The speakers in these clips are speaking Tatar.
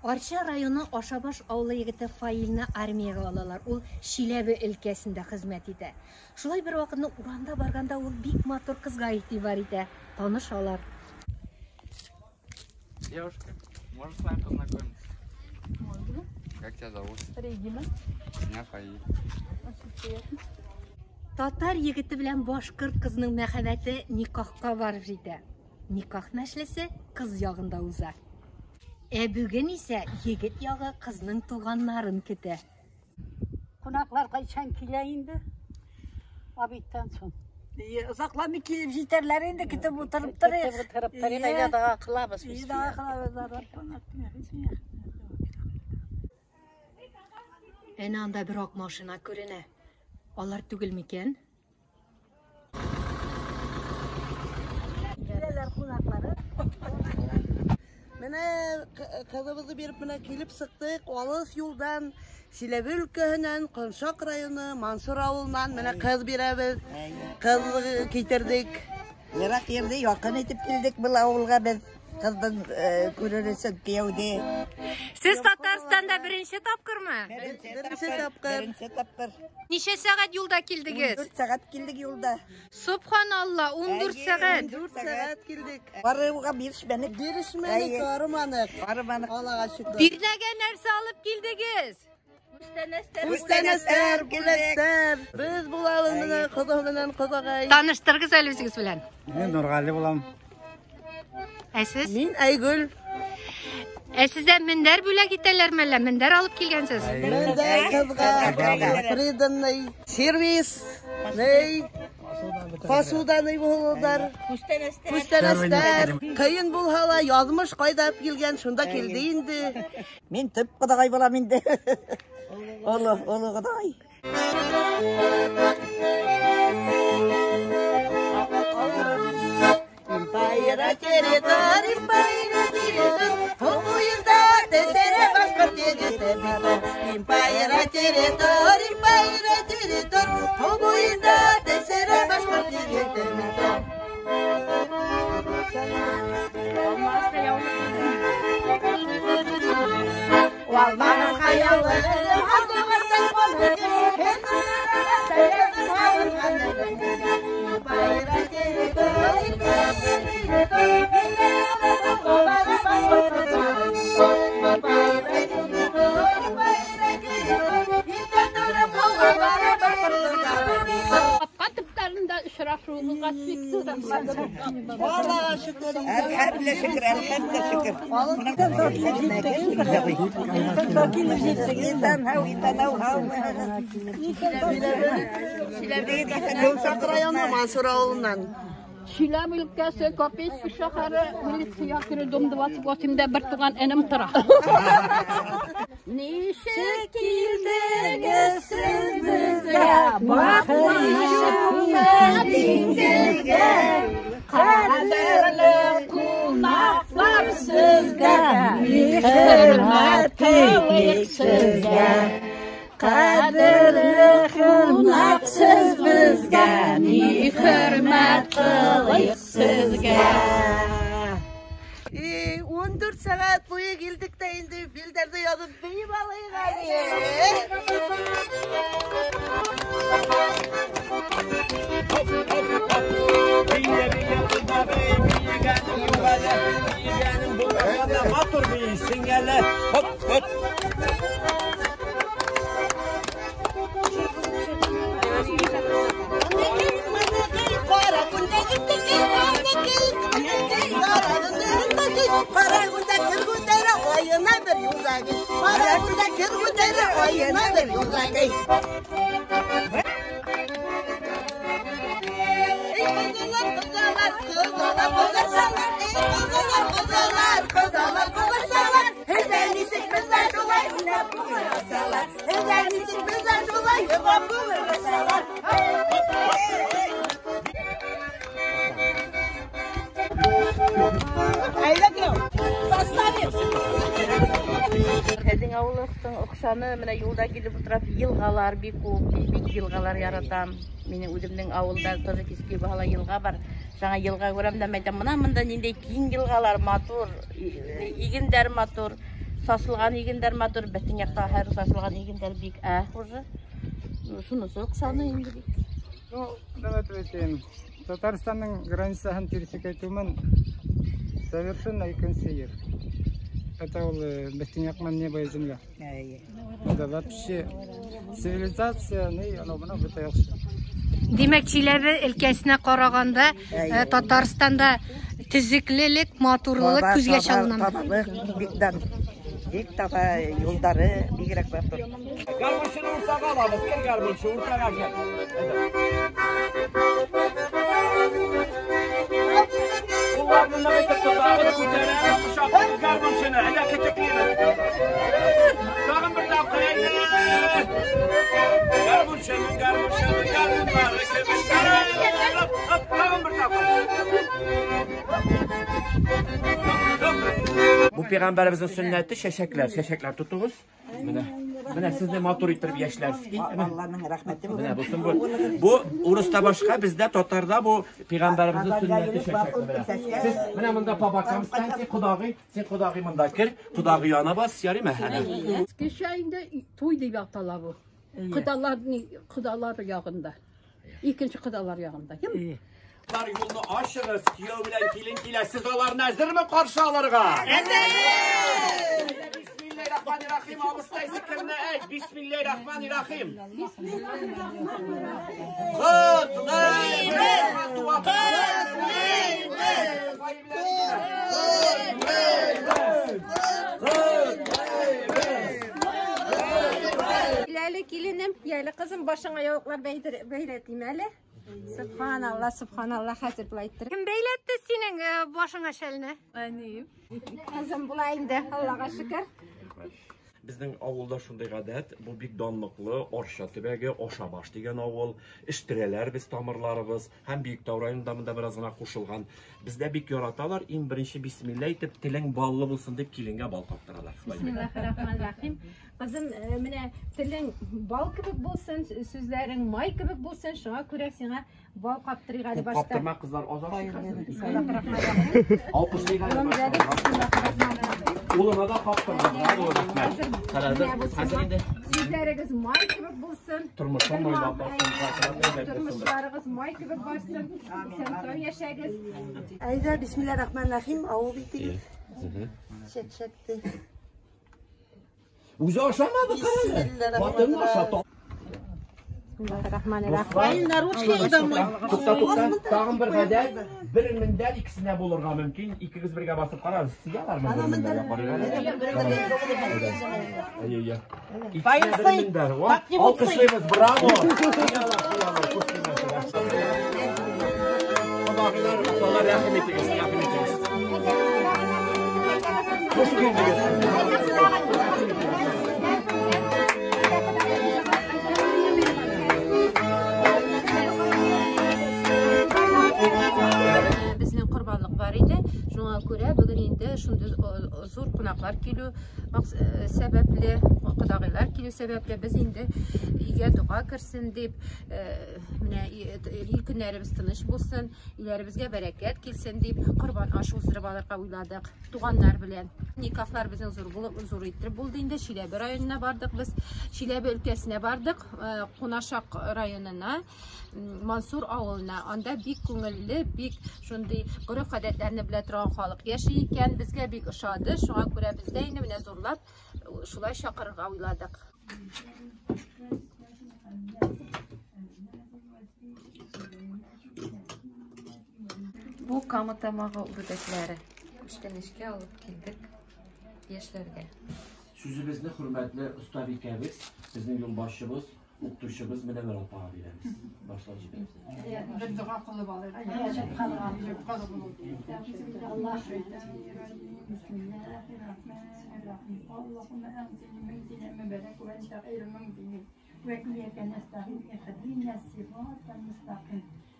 Арча районы Ашабаш авылы егете Фаилне армиягә алалар. Ул Чиләбе өлкәсендә хезмәт итә. Шулай бер вакытны урамда барганда ул бик матур кызга игътибар итә. Танышалар. Девушка, можно с вами познакомиться? Можно. Как тебя зовут? Регина. Меня Фаиль. Очень приятно. Татар егете белән башкорт кызының мәхәббәте никахка барып җитә. Никах мәҗлесе кыз ягында уза. Ә бүген исә егет ягы кызның туганнарын көтә. Кунаклар кайчан килә инде? Обедтан соң. Озакламый килеп җитәрләр инде, көтеп утырып торыйк. Көтеп утырып торыйк, әйдә дога кылабыз. Дога кылабыз. Әнә анда бер ак машина күренә. Алар түгел микән? Киләләр кунаклары. Менә кызыбызны биреп менә килеп чыктык. Алыс юлдан Силәбе өлкәһеннән, Коншак районы, Мансур авылыннан менә кыз бирәбез. Кыз китердек. Ерак ерде якын итеп килдек был авылга без. Кызны күрер өчен кияүдә. Сез Татарстанда беренче тапкырмы? Беренче тапкыр. Беренче тапкыр. Ничә сәгать юлда килдегез? 14 сәгать килдек юлда. Субханалла, 14 сәгать. 14 сәгать килдек. Баруга бирешмәнек. Бирешмәнек, арыманык. Арыманык. Аллага шөкер. Бирнәгә нәрсә алып килдегез? Күстәнәсләр, бүләкләр. Без булабыз менә кода белән кодагай. Таныштырыгыз әле үзегез белән. Мин Нургали булам. Ә сез? Мин Айгөл. Ә сездә мендәр бүләк итәләрме әллә? Мендәр алып килгәнсез? Мендәр кызга приданный сервис. Ней? Посуданы булдылар. Күстәнәсләр. Кыен булһа ла язмыш кайда алып килгән, шунда килде инде. Мин төп кодагай булам инде. Олы, олы кодагай. Импайра територ, импайра територ, Ту буенда тесере башкорт егете битор. Импайра територ, импайра територ, Ту буенда тесере башкорт егете битор. Алманың хыялы, Капка төпләрендә очрашуыбызга чиксез рәхмәт. Аллага шөкер. Әлхәмдә шөкер, әлхәмдә шөкер. Исән һау, исән һау, һау. Коншак районы Мансур авылыннан. Чиләбе өлкәсе, Копейск шәһәре, милиция керү дом 28-дә бер туган энем тора. Ничек килдегез сез безгә, Бакмыйча диңгезгә, Кадерле кунаклар сезгә, Ни хөрмәт кылыйк сезгә. Кадерле кунак сез безгә, Ни хөрмәт кылыйк сезгә. И 14 сәгать буе килдек тә инде билдәрдә язып биеп алыйк әле. Матур бийсең әле. Хоп, хоп. Кара күлдәгем текей, аныкей, аныкей, кара күлдәк кер күтәрә, аена бер юлдагы. Кара күлдәк кер күтәрә, аена бер юлдагы. Ey kızlar, kızlar, kızlar, kızlar, ey kızlar, kızlar, kızlar, kızlar, Hezerlisi kızlar şulay, uynap kumurasalar. Hezerlisi kızlar şulay, yılan kumurasalar. Безнең авыллыктың охшаны менә юлда килеп утырып елгалар бик күп, мин бик елгалар яратам. Минем үземнең авылда тоже Киски бала елга бар. Жаңа елга күрәм дә әйтәм, менә монда нинди киң елгалар, матур, игеннәр матур, Сасылган игеннәр матур, бөтен якта һәр сасылган игеннәр бик уже. Шунысы охшаны инде бик. Ну, давайте әйтәм. Татарстанның границасын пересекать совершенно икенче ел. Это ул бөтен яктан небо и земля. Это вообще цивилизация, ни, аны моны бөтә яхшы. Димәк, Чиләбе өлкәсенә караганда, Татарстанда төзеклелек, матурлык күзгә чалына. Табалык бик дан. Бик таба юлдары бигрәк матур. Гармунчыны уртага алабыз. Кер гармунчы, уртага кер. Кулларны ныгытып тотабыз, күтәрәбез, кочаклыйбыз гармунчыны. Әйдә, кетеклибез. Тагын бер тапкыр, әйдә. Гармунчының, гармунчының, гармуннары көмешләре. Хоп, тагын бер тапкыр. Бу пәйгамбәребезнең сөннәте чәчәкләр, чәчәкләр тотыгыз. Менә, менә сезне матур итеп яшьләрсез. Алланың рәхмәте Менә булсын бу. Бу урыста башка, бездә татарда бу пәйгамбәребезнең сөннәте чәчәкләр. Сез менә монда по бокам станьте, кодагый, син кодагый монда кер, кодагый яна бас, ярыймы? Әнә. Кичә инде туй дип атала бу. Кодалар, кодалар ягында. Икенче кодалар ягында. Кем? Бар юлны ачыгыз, кияү белән килен килә. Сез аларны әзерме каршы алырга? Әзер! Бисмиллаһир-рахманир-рахим, абыстай зикерне әйт. Бисмиллаһир-рахманир-рахим. Котлыйбыз! Котлыйбыз! Яле киленем, яле кызым, башыңа яулыклар бәйләтим әле. Субханалла, субханалла, хәзер болай иттереп. Кем бәйләтте синең башыңа шәлне? Әнием. Кызым болай инде, Аллага шөкер. Безнең авылда шундый гадәт, бу бик данлыклы Арча төбәге, Ашабаш дигән авыл, эштерәләр без тамырларыбыз һәм Биектау районында монда бераз гына кушылган. Бездә бик яраталар, иң беренче бисмилла әйтеп, телең баллы булсын дип киленгә бал каптыралар. Шулай бит. Бисмиллаһир-рахманир-рахим. Кызым, менә телең бал кебек булсын, сүзләрең май кебек булсын, шуңа күрә сиңа бал каптырыйк әле Күп башта. каптырма, кызлар аз ашый хәзер. Бисмиллаһир-рахманир-рахим. Алкышлыйк әле башта. Улына да каптырма, браво, рәхмәт. Хәзер, хәзер инде Сүзләрегез май кебек булсын. Тормышың майлап барсын, хатирәң әйбәт булсын. Тормышларыгыз май кебек барсын. Исән-сау яшәгез. Әйдә, бисмиллаһир-рахманир-рахим, авыз итегез. Чәк-чәкте. Үзе ашамады, карале. Хатын ашады. Бисмиллаһир-рахманир-рахим. Тукта, тукта. Тагын бер гадәт, бер мендәр икесенә булырга мөмкин. Икегез бергә басып карагыз. Сыялармы бер мендәргә карыйк әле? Әйе, әйе. Икесенә бер мендәр. Алкышлыйбыз, браво! Сыялар, сыялар, күп килмәсен. Кодагыйлар, апалар, рәхим итегез, рәхим итегез. Хуш килдегез. Безнең корбанлык бар иде. Шуңа күрә бүген инде шундый зур кунаклар килү сәбәпле, кодагыйлар килү сәбәпле без инде өйгә дога керсен дип, менә ил көннәребез тыныч булсын, өйләребезгә бәрәкәт килсен дип корбан ашы уздырып алырга уйладык туганнар белән. Никахлар безнең зур булып, зур иттереп булды инде. Чиләбе районына бардык без, Чиләбе өлкәсенә бардык, Кунашак районына, Мансур авылына. Анда бик күңелле, бик шундый гореф-гадәтләрне белә торган халык яши икән. Безгә бик ошады. Шуңа күрә без дә инде менә зурлап шулай чакырырга уйладык. Бу Кама Тамагы үрдәкләре. Күчтәнәчкә алып килдек яшьләргә. Сүзебезне хөрмәтле остабикәбез, безнең юлбашчыбыз, укытучыбыз Мөнәвәр апага бирәбез. Башлап җибәрәбез. Бер дога кылып алыйк.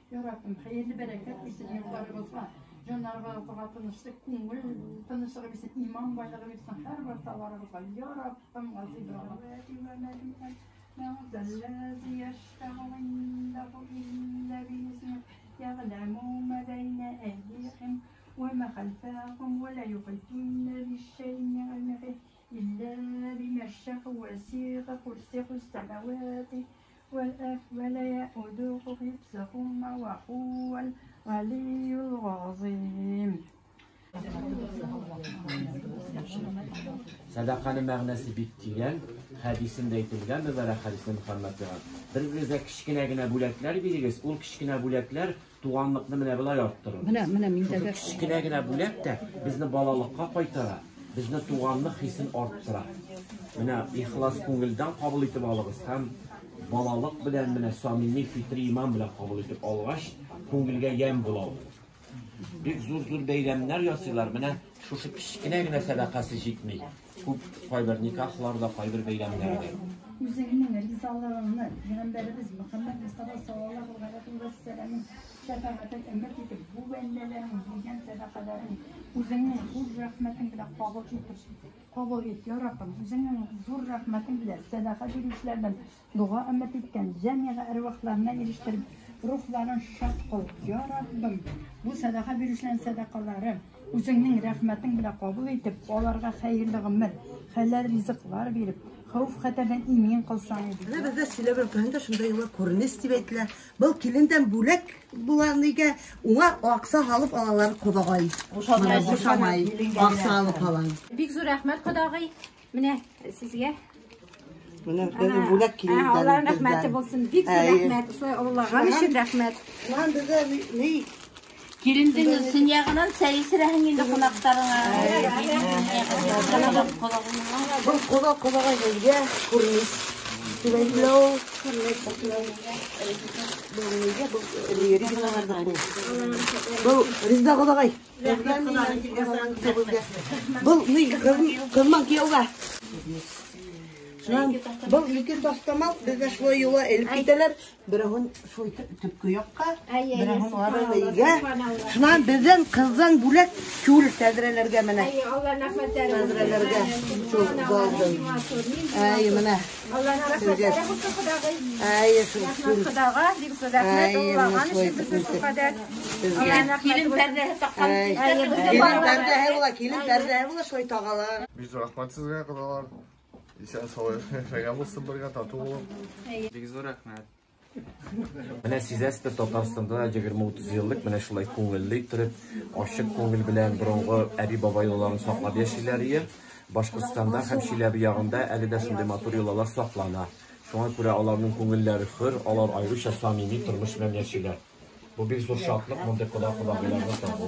Ya Rabbim hayırlı bereket versin yollarımızga, canlarımızga tınçlık, күңел тынычлыгы бирсен, иман байлыгы бирсен һәр бер товарыбызга. Ya Rabbim aziz الذي يشفع عنده إلا بإذنه يعلم ما بين أيديهم وما خلفهم ولا يحيطون بشيء من علمه إلا بما شاء وسع كرسيه السماوات والأرض ولا يؤوده حفظهما وهو العلي العظيم. Sadaqanın мәгънәсе бик тирән, хәдисендә әйтелгән, мөбарәк хәдистә Мөхәммәд пәйгамбәр. Бер-берегезгә кечкенә генә бүләкләр бирегез, ул кечкенә бүләкләр туганлыкны менә болай арттырыр. Менә, менә миндә дә. Кечкенә генә бүләк тә безне балалыкка кайтара, безне туганлык хисен арттыра. Менә ихлас күңелдән кабул итеп алыгыз һәм балалык белән менә самими фитри иман белән кабул итеп алгач, күңелгә ямь була ул. Бик зур-зур бәйрәмнәр ясыйлар. Менә шушы кечкенә генә сәдакасы җитми. Күп кайбер никахларда, кайбер бәйрәмнәрдә. Үзеңнең ризалыгыңны Пәйгамбәребез Мөхәммәд Мустафа саллаллаһу галәйһи вә сәлләмнең шәфәгатен өмет итеп, бу бәндәләрнең биргән сәдакаларын үзеңнең зур рәхмәтең белән кабул итеп, кабул ит, я Раббым, үзеңнең зур рәхмәтең белән сәдака бирүчеләрдән дога өмет иткән җәмигъ әрвахларына ирештереп, рухларын шат кыл, я Раббым. Бу сәдака бирүчеләрнең сәдакаларын үзеңнең рәхмәтең белән кабул итеп, аларга хәерле гомер, хәләл ризыклар биреп, хәвеф-хәтәрдән имин кылсаң иде. Менә бездә Чиләбе өлкәһендә шундай йола күренеш дип әйтелә. Был килендән бүләк була нигә, уңа акча алып алалар кодагай. Бушамай. Бушамай. Акча алып алам. Бик зур рәхмәт, кодагай. Менә сезгә. Менә безнең бүләк килендән. Аллаһның рәхмәте булсын. Бик зур рәхмәт. Шулай олылаган өчен рәхмәт. Шуннан бездә ни Килендең син ягынан сәй эчерәһең инде кунакларыңа. Был кода кодагай безгә күренеш. Дип әйтелә ул. Был нигә был Был Риза кодагай. Был ни кызман кияүгә. Шуннан был ике тастамал бездә шулай юла элеп китәләр. Берәүен шул төпкө якка, берәүен ары өйгә. Шуннан бездән кыздан бүләк күл тәҙрәләргә менә. Әй, Аллаһның рәхмәтләре булсын. Тәҙрәләргә шул залдын. Әй, менә. Аллаһның рәхмәтләре булсын, кодагай. Әй, шул Рәхмәт Худага, бик зур рәхмәт, Әй, олылаган менә өчен безне шулай шулкадәр. Безгә. Аллаһның рәхмәте Килен булсын. пәрдәһе таккан. Әй, Килен пәрдәһе була, килен пәрдәһе була, шулай тагалар. Бик зур рәхмәт сезгә, кодалар. Исән сау яшәгән булсын бергә, тату булып. Бик зур рәхмәт. Менә сизәсездер, Татарстанда 20-30 еллык менә шулай күңелле иттереп, ачык күңел белән борынгы әби-бабай йолаларын саклап яшиләр иде. Башкортстанда һәм Чиләбе ягында әле дә шундый матур йолалар саклана. Шуңа күрә аларның күңелләре хөр, алар аеруча самими тормыш белән яшиләр. Бу бик зур шатлык, мондый кода-кодагыйларны табу.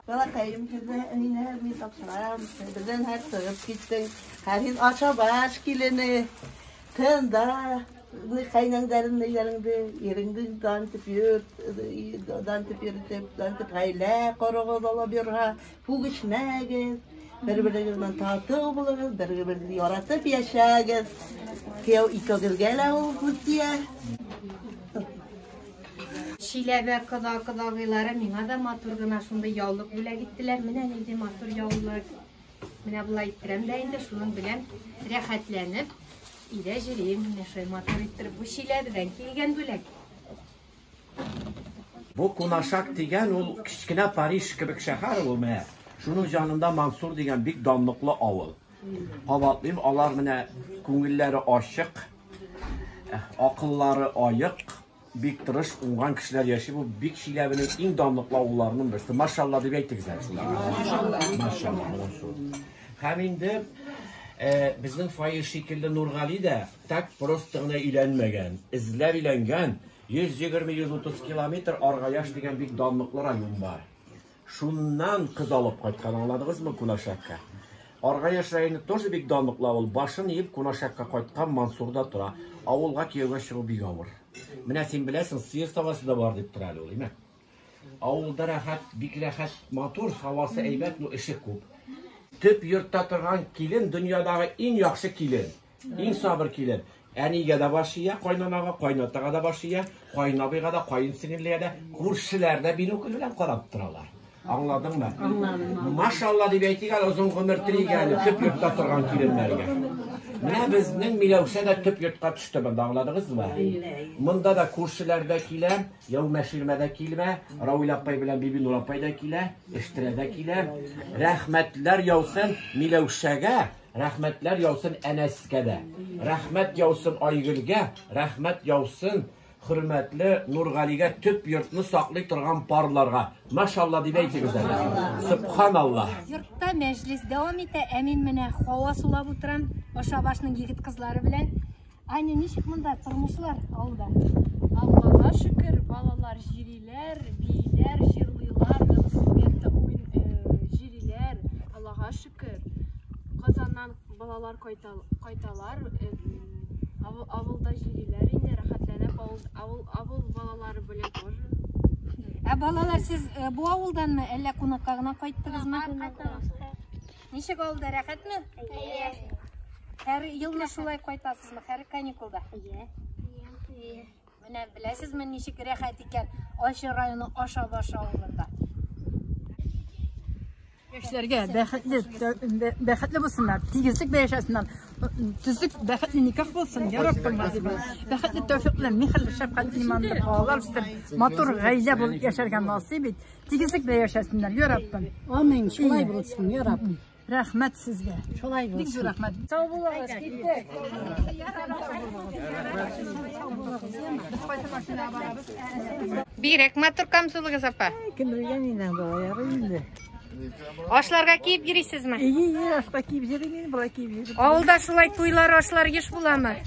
Балакайым, бездә әнинә мин тапшырам. Бездән һәр чыгып киттең. Һәр һин Ашабаш килене. Тында кайнаңдарын ниләреңде, иреңде дантып йөр, дантып йөртеп, дантып гаилә корыгыз алып йөргә, күгешмәгез, бер-берегез белән тату булыгыз, бер-берегезне яратып яшәгез. Кияү икегезгә лә ул күз тия. Чиләбе кода-кодагыйлары миңа да матур гына шундый яулык бүләк иттеләр. Менә нинди матур яулык. Менә болай иттерәм дә инде шуның белән рәхәтләнеп өйдә йөрим. Менә шулай матур иттереп бу Чиләбедән килгән бүләк. Бу Кунашак дигән ул кечкенә Париж кебек шәһәр ул менә. Шуның янында Мансур дигән бик данлыклы авыл. Кабатлыйм, алар менә күңелләре ачык, акыллары аек, бик тырыш, уңган кешеләр яши. Бу бик Чиләбенең иң данлыклы авылларының берсе. Машалла дип әйтегез әле шуларга. Машалла, менә шул. Һәм инде безнең Фаил шикелле Нургали дә так просто гына өйләнмәгән, эзләп өйләнгән. 120-130 километр Аргаяш дигән бик данлыклы район бар. Шуннан кыз алып кайткан, аңладыгызмы, Кунашакка? Аргаяш районы тоже бик данлыклы авыл. Башын иеп Кунашакка кайткан Мансурда тора. Авылга кияүгә чыгу бик авыр. Менә син беләсең, сыер савасы да бар дип тора әле ул, әйме? Авылда рәхәт, бик рәхәт, матур, һавасы әйбәт, но эше күп. Төп йортта торган килен дөньядагы иң яхшы килен, иң сабыр килен. Әнигә дә баш ия, кайнанага, кайнатага да баш ия, кайнабыйга да, кайын сеңеллегә дә, күршеләр дә бинокль белән карап торалар. Аңладыңмы? Аңладым. Машалла дип әйтик әле, озын гомер телик әле төп йортта торган киленнәргә. Менә безнең Миләүшә дә төп йортка төште монда, аңладыгызмы? Монда да күршеләр дә килә, Яумәширмә дә килмә, Равил апай белән Бибинур апай да килә, Эштерә дә килә. Рәхмәтләр яусын Миләүшәгә, рәхмәтләр яусын Әнәскә дә. Рәхмәт яусын Айгөлгә, рәхмәт яусын Хөрмәтле Нургалигә төп йортны саклый торган парларга. Машалла дип әйтегез әле. Сөбханалла. Йортта мәҗлес дәвам итә, ә мин менә һава сулап утырам Ашабашның егет-кызлары белән. Аня, ничек монда тормышлар авылда? Аллага шөкер, балалар җириләр, бииләр, җырлыйлар, велосипедта уен җириләр. Аллага шөкер. Казаннан балалар кайталар, авылда җириләр инде, рәхәтләнеп авыл балалары белән тоже. Ә балалар, сез бу авылданмы, әллә кунакка гына кайттыгызмы? Ничек авылда, рәхәтме? Әйе. Һәр елны шулай кайтасызмы, һәр каникулда? Әйе. Әйе. Менә беләсезме, ничек рәхәт икән Арча районы Ашабаш авылында. Яшьләргә бәхетле, бәхетле булсыннар, тигезлек белән яшәсеннәр. Төзек, бәхетле никах булсын, я Раббым, Бәхетле, тәүфикле, михерле, шәфкатьле, иманлы балалар үстереп, матур гаилә булып яшәргә насыйп ит. Тигезлек белән яшәсеннәр, я Раббым. Амин, шулай булсын, я Раббым. Рәхмәт сезгә. Шулай булсын. Бик зур рәхмәт. Сау булыгыз, киттек. Без кайсы машинага барабыз? Бигрәк матур камзулыгыз, апа. Кем белгән инде, балалары инде. Ашларга киеп йөрисезме? Әйе, әйе, ашка киеп йөрим инде, болай киеп йөрим. Авылда шулай туйлар, ашлар еш буламы?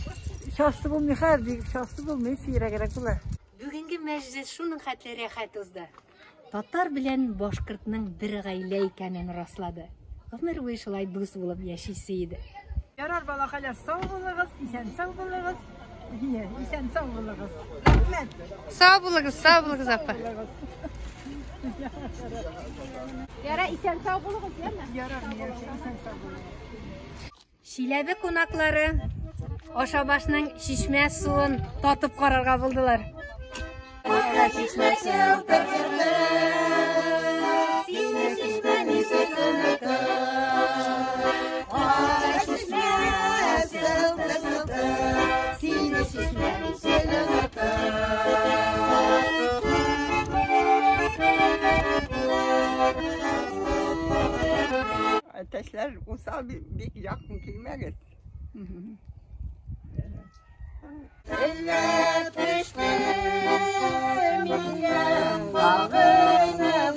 Часты булмый хәзер, бик часты булмый, сирәгрәк була. Бүгенге мәҗлес шуның хәтле рәхәт узды. Татар белән башкортның бер гаилә икәнен раслады. Гомер буе шулай дус булып яшисе иде. Ярар, балакайлар, сау булыгыз, исән-сау булыгыз. Исән-сау булыгыз. Рәхмәт. Сау булыгыз, сау булыгыз, апа. Ярар, исән-сау булыгыз, яме? Ярар, Миләүшә, исән-сау булыгыз. Чиләбе кунаклары Ашабашның чишмә суын татып карарга булдылар. Чишмә чылтыр-чылтыр, сине чишмә ничек онытыр? Ай, чишмә чылтыр-чылтыр, сине чишмә ничек онытыр? Әтәчләр усал бик якын килмәгез. Әллә төштем икән сагынып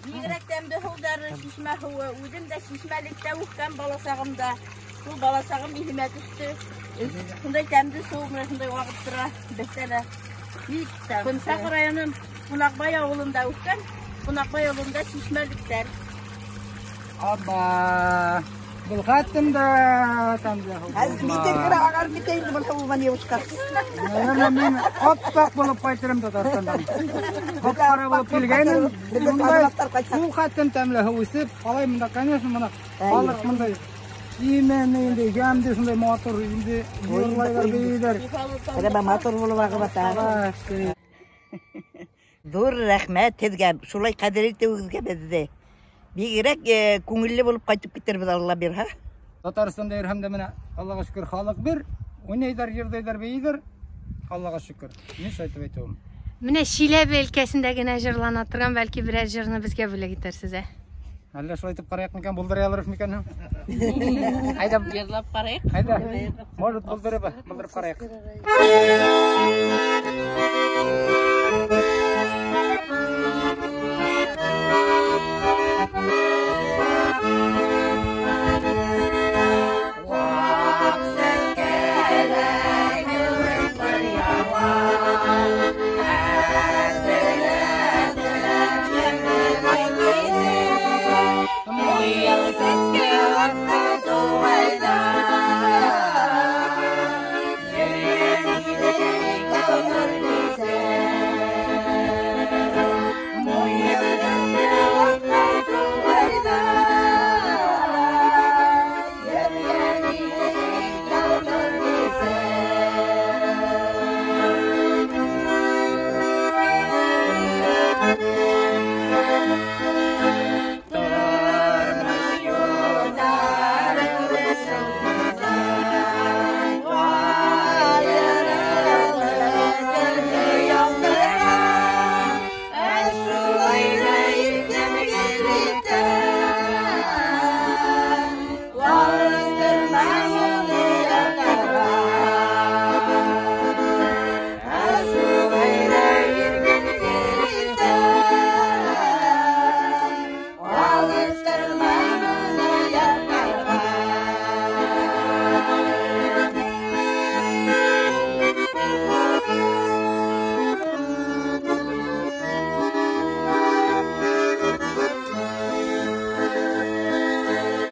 Бигрәк тәмле һулары, чишмә һуы. Үзем дә чишмәлектә үскән балачагымда. Шул балачагым иһемә төште. Шундай тәмле су менә шундай агып тора. Бездә дә. Бик тәмле. Кунсак районы Кунакбай авылында үскән. Кунакбай авылында чишмәлектәр. Аба. Булгаттым да тәмле һу. Хәзер битен генә агар китә инде бу һудан ябышка. Наверное, мин аппак булып кайтырым Татарстаннан. Кап-кара булып килгәнем. Шул хәттем тәмле һу үсеп, алай монда, конечно, моны халык монда именно инде ямды шундай матур инде йырлайлар, бииләр. Менә матур булып агып ата. Зур рәхмәт сезгә, шулай кадер итүегезгә безне. Бигрәк күңелле булып кайтып китербез, Алла бирһә. Татарстанда йөрһәм дә менә Аллага шөкер, халык бер, уйныйдыр, йырдыйдыр, биидер. Аллага шөкер. Ни әйтеп әйтүем. Менә Чиләбе өлкәсендә генә җырлана торган, бәлки берәр җырны безгә бүләк итәрсез, ә? Әллә шулай итеп карыйк микән, булдыра алыр микән? Әйдә, җырлап карыйк. Әйдә. Может, булдырып карыйк.